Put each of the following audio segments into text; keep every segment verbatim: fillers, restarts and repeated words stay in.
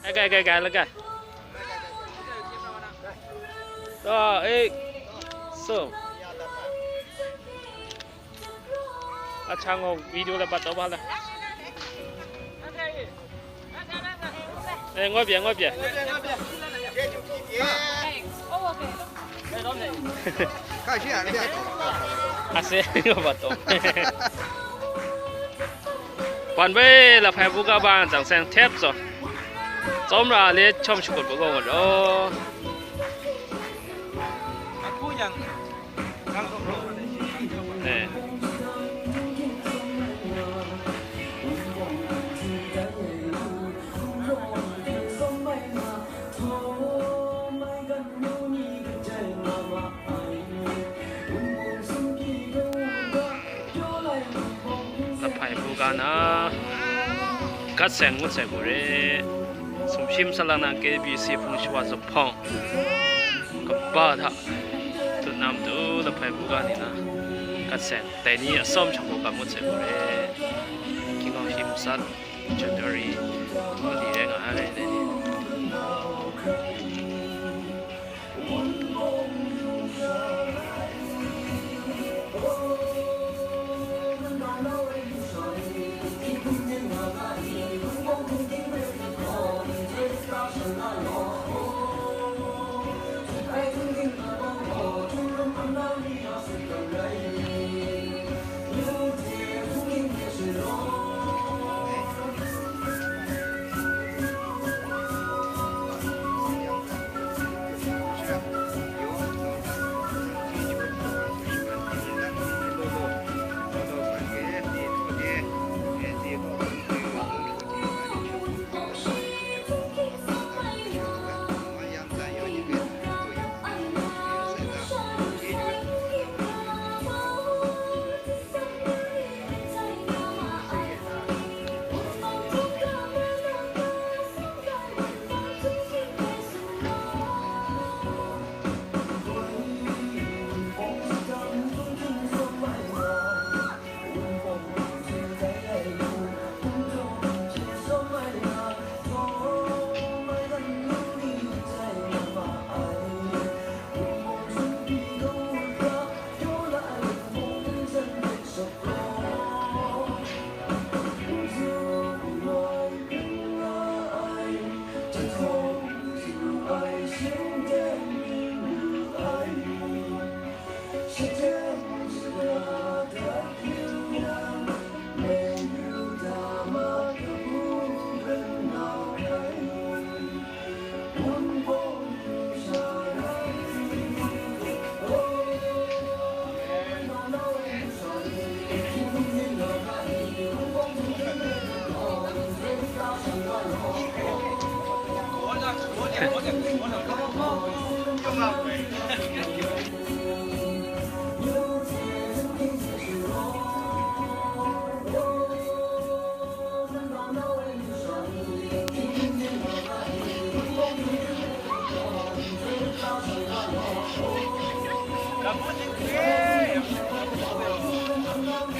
Gai, gai, gai, gai, la gai. Ta, eh, so. Achang ngo video la bat to ba la. Eh, ngoi bia, ngoi bia. Ase, ngoi bat to. Wan bai la hpai bu ga ba zang seng tep so. Tsawm ra le chawm shakut bu gong lo. Aku yang langsung. Eh. Lahpai bu ga na, gat seng ngut sai bu re, sumshi masat lang na K B C hpung shawa zuphpawng kaba hta tut na matu lahpai bu ga ni na, gat seng, dai ni atsawm shang bu ga ngut sai bu re, hkying hkau shi masat, January, hpung li rai nga ai, dai ni.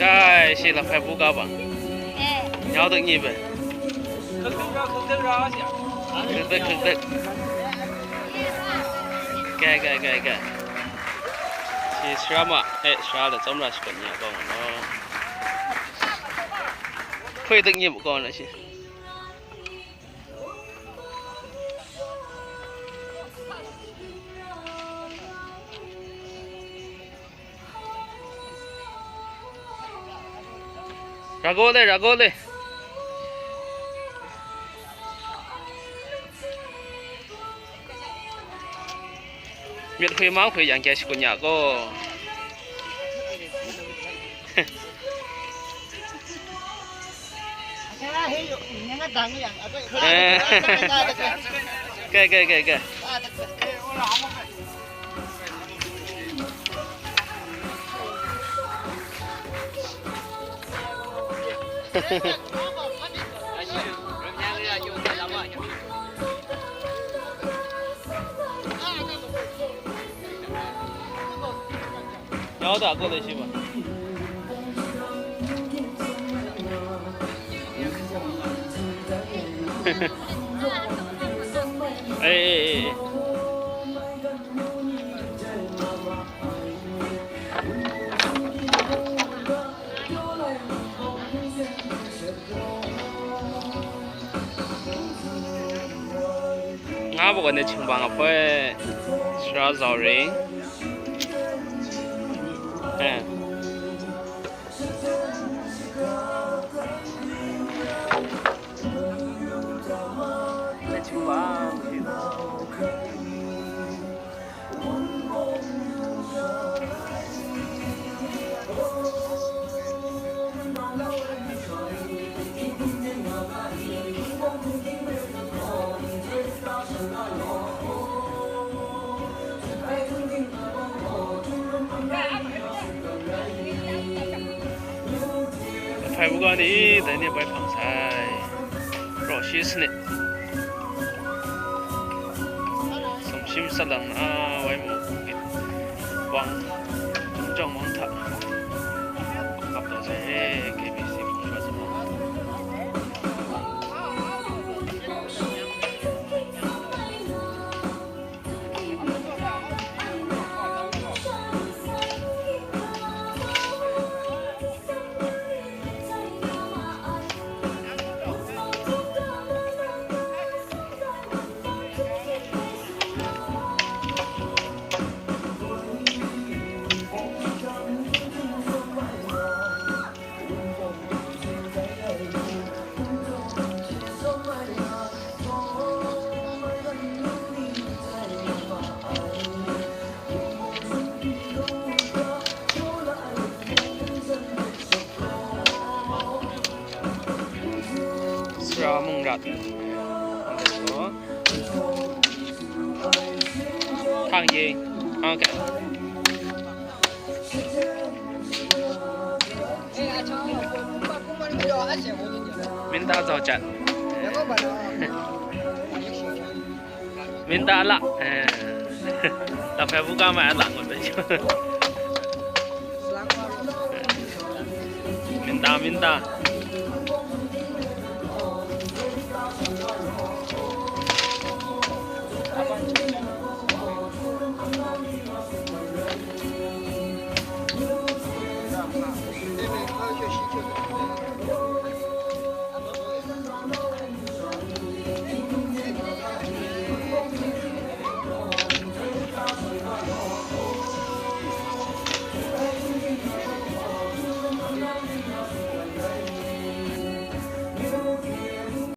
Kai, shi lahpai bu ga ba. Nyau dak ni bai. Kak dak, kak dak. Kai, kai, kai, kai. Shi sara ma, eh, sara da tsawm ra shi kan ni a kawng no. Hpoi dak ni bu kawng na shi. Ra gaw le, ra gaw le. Myit hkoi ma hkoi yang kya shakut ya gaw. Kai, kai, kai, kai. Yau da ko le shi ba. A, buk ne chingbang a poi, sara zau ring. Eh. Ne chingbang. Hpai buga ni dai ni bai hpang sai. Raw shi sanit. Sumshi masat lang na, wai mu, wang, jawng wang hta, kap taw sai, K B C hpung shwa sa. Sara mung rat. Thang ye. Okay. Minta zau chat. Minta la. Eh. Tapi buka mai la ngut. Minta, minta.